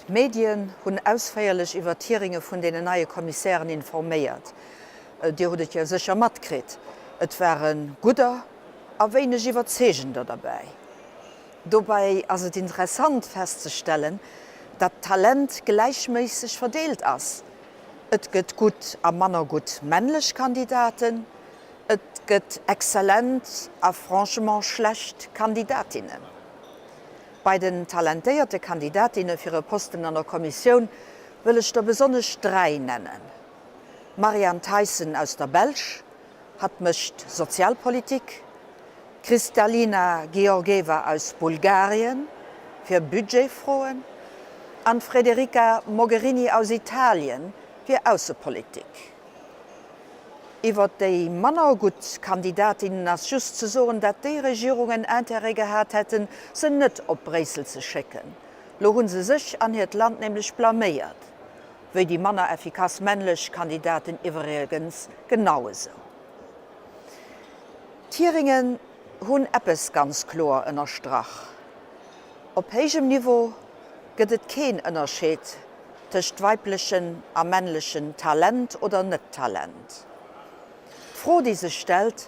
D'Medien hunn ausféierlech iwwer d'Hearinge vun deenen neie Kommissären informéiert. Dir hutt et jo sécher matkritt, et ware gudder a wéineg iwwerzeegender derbäi. Dobäi ass et interessant festzestellen, datt d'Talent gläichméisseg verdeelt ass. Et gëtt gutt a manner gutt männlech Kandidaten, et gëtt exzellent a franchement schlecht Kandidatinnen. Bei den talentéierte Kandidatinne fir e Posten an der Kommissioun wëll ech der besonnesch 3 nennen, Marianne Thyssen aus der Belsch, hatt mécht Sozialpolitik, Kristalina Georgieva aus Bulgarien fir Budgetfroen an d'Frederica Mogherini aus Italien fir Aussepolitik. Iwwer déi manner gutt Kandidatinnen ass just ze soen, dat déi Regierungen Intérêt gehat hätten, se net op Bréissel ze schécken. Lo hu se sech an hiert Land nämlech blaméiert, wéi déi manner effikass männlech Kandidaten iwwregens genau esou. D'Hearingen hunn eppes ganz kloer ënnerstrach, Op héijem Niveau gëtt et keen Ënnerscheed tëscht weiblechen a männlechen Talent oder Net-Talent. D'Fro, déi sech stellt,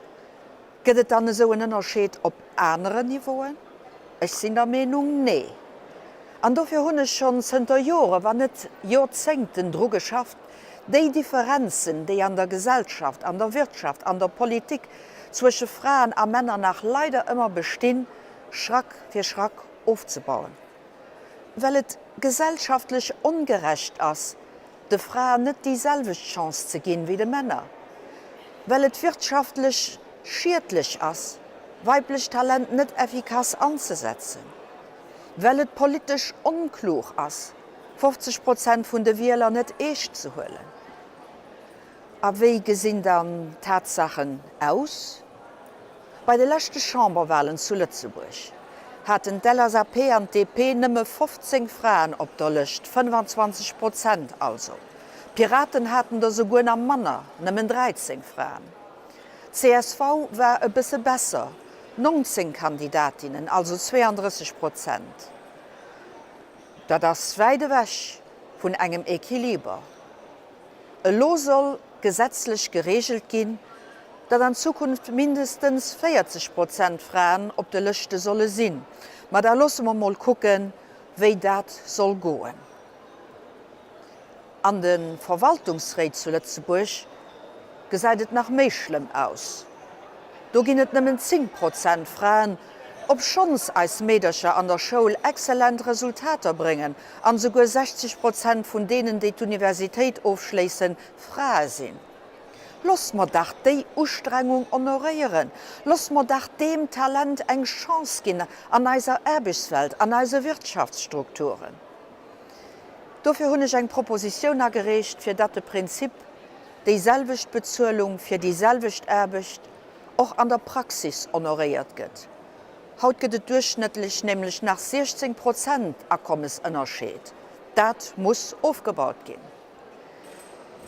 Gëtt et dann esou en Ënnerscheed op aneren Niveauen? Ech sinn der Meenung, nee. An dofir hunn ech schonn zënter Jore, wann net Jorzéngten dru geschafft, déi Differenzen, déi an der Gesellschaft, an der Wirtschaft, an der Politik zwësche Fraen a Männer nach leider ëmmer bestinn, Schrack fir Schrack ofzebauen. Well et gesellschaftlech ongerecht ass, de Fraen net déi selwecht Chance ze ginn wéi de Männer. Well et wirtschaftlech schiedlech ass, weiblecht Talent net effikass anzesetzen. Well et politesch onklug ass, 50 Prozent vun de Wieler net eescht ze huelen. A wéi gesinn dann d'Tatsachen aus? Bei de leschte Chamberwalen zu Lëtzebuerg haten d'LSAP an d'DP nëmme 15 Fraen op der Lëscht, 25 Prozent also. D'Piraten haten der souguer nach manner, nëmmen 13 Fraen. Csv war e bësse besser, 19 Kandidatinnen, also 32 Prozent. Dat ass wäit ewech vun engem Equiliber. Elo soll gesetzlech gereegelt ginn, datt an Zukunft mindestens 40 Prozent Fraen op de Lëschte solle sinn. Ma da loosse mer mol kucken, wéi dat soll goen. An de Verwaltungsréit zu Lëtzebuerg gesäit et nach méi schlëmm aus. Do ginn et nëmmen 10 Prozent Fraen, obschonns eis Meedercher an der Schoul exzellent Resultater bréngen an esouguer 60 Prozent vun deenen, déi d'Universitéit ofschléissen, Frae sinn. Loss mer dach déi Ustrengung honoréieren, loss mer dach deem Talent eng Chance ginn an eiser Aarbechtswelt, an eise Wirtschaftsstrukturen. Dofir hunn ech eng Propositioun agereecht, fir datt de Prinzip déi selwecht Bezuelung fir déi selwecht Aarbecht och an der Praxis honoréiert gëtt. Haut gëtt et duerchschnëttlech nämlech nach 16 Prozent Akommesënnerscheed. Dat muss ofgebaut ginn.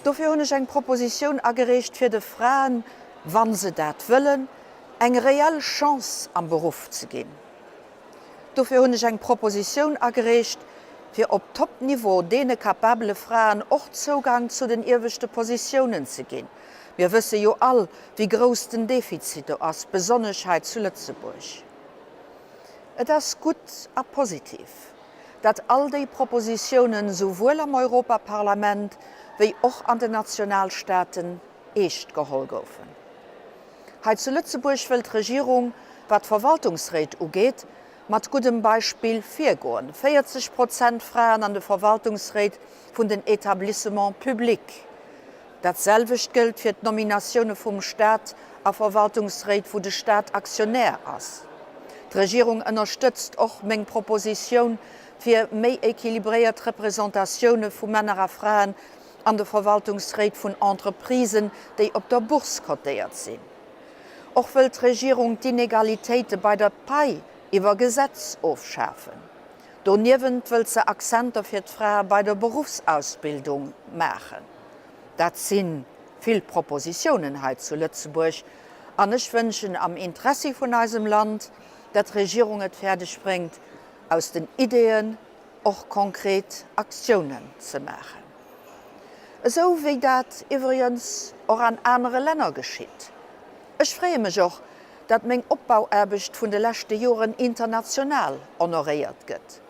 Dofir hunn ech eng Propositioun agereecht, fir de Fraen, wa se dat wëllen, eng reell Chance am Beruff ze ginn. Dofir hunn ech eng Propositioun agereecht, fir op Top-Niveau deene capabele Fraen och Zougang zu den ieweschte Positiounen ze ginn. Mir wësse jo all, wéi grouss den Defizit do ass, besonnesch hei zu Lëtzebuerg. Et ass gutt a positiv, datt all déi Propositiounen souwuel am Europaparlament wéi och an den Nationalstaaten eescht geholl goufen. Hei zu Lëtzebuerg wëll d'Regierung, wat d'Verwaltungsréit ugeet, mat guddem Beispill virgoen, 40 Prozent Fraen an de Verwaltungsréit vun den Etablissements publics. Dat selwecht gëllt fir d'Nominatioune vum Staat a Verwaltungsréit, wou de Staat Aktionär ass. D'Regierung ënnerstëtzt och meng Propositioun, fir méi équilibréiert Representatioune vu Männer a Fraen an de Verwaltungsréit vun Entreprisen, déi op der Bourse cotéiert sinn. Och wëll d'Regierung d'Inegalitéite bei der Pai iwwer Gesetz ofschafen. Doniewent wëllt se Accenter fir d'Frae bei der Beruffsausbildung maachen. Dat si vill Propositiounen hei zu Lëtzebuerg an ech wënschen am Interessi vun eisem Land, dat d'Regierung et fäerdeg bréngt, aus den Ideeën. och konkret Aktiounen ze maachen. Esou wéi dat iwwregens och an anere Länner geschitt. Ech freeë mech och, datt meng Opbauaarbecht vun de leschte Joren international honoréiert gëtt.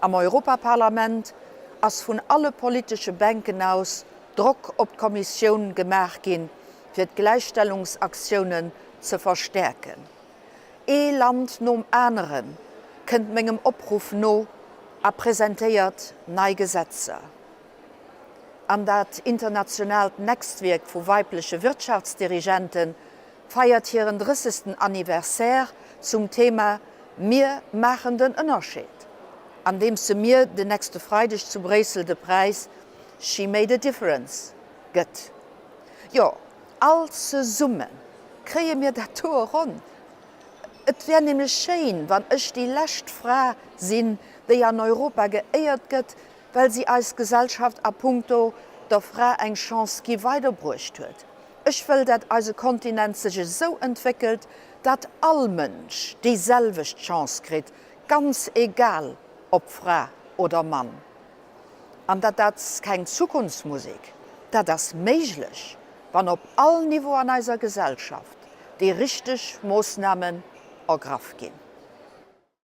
Am Europaparlament ass vun alle politesche Bänken aus Drock op d'Kommissioun gemaach ginn, fir d'Gläichstellungsaktiounen ze verstäerken. Ee Land nom anere kënnt mengem Opruff no a presentéiert nei Gesetzer. An dat internationaalt Nextwierk vu weibleche Wirtschaftsdirigente feiert hiren drëssegsten Anniversaire zum Thema Mir maachen den Ënnerscheed, andeems se mir den nächste Freideg zu Bréissel de Präis She made a difference gëtt. Jo, all zesumme kréie mir dat do eronn. Et wär nämlech schéin, wann ech déi lescht Fra sinn, déi an Europa geéiert gëtt, well si eis Gesellschaft a puncto der Fra eng Chance gi weiderbruecht huet. Ech wëll, dat eise Kontinent sech esou entwéckelt, dat all Mënsch déi selwecht Chance kritt, ganz egal ob Fra oder Mann. An dat ass keng Zukunftsmusek, dat ass méiglech, wann op all Niveau an eiser Gesellschaft déi richteg Moossnamen ergraff ginn.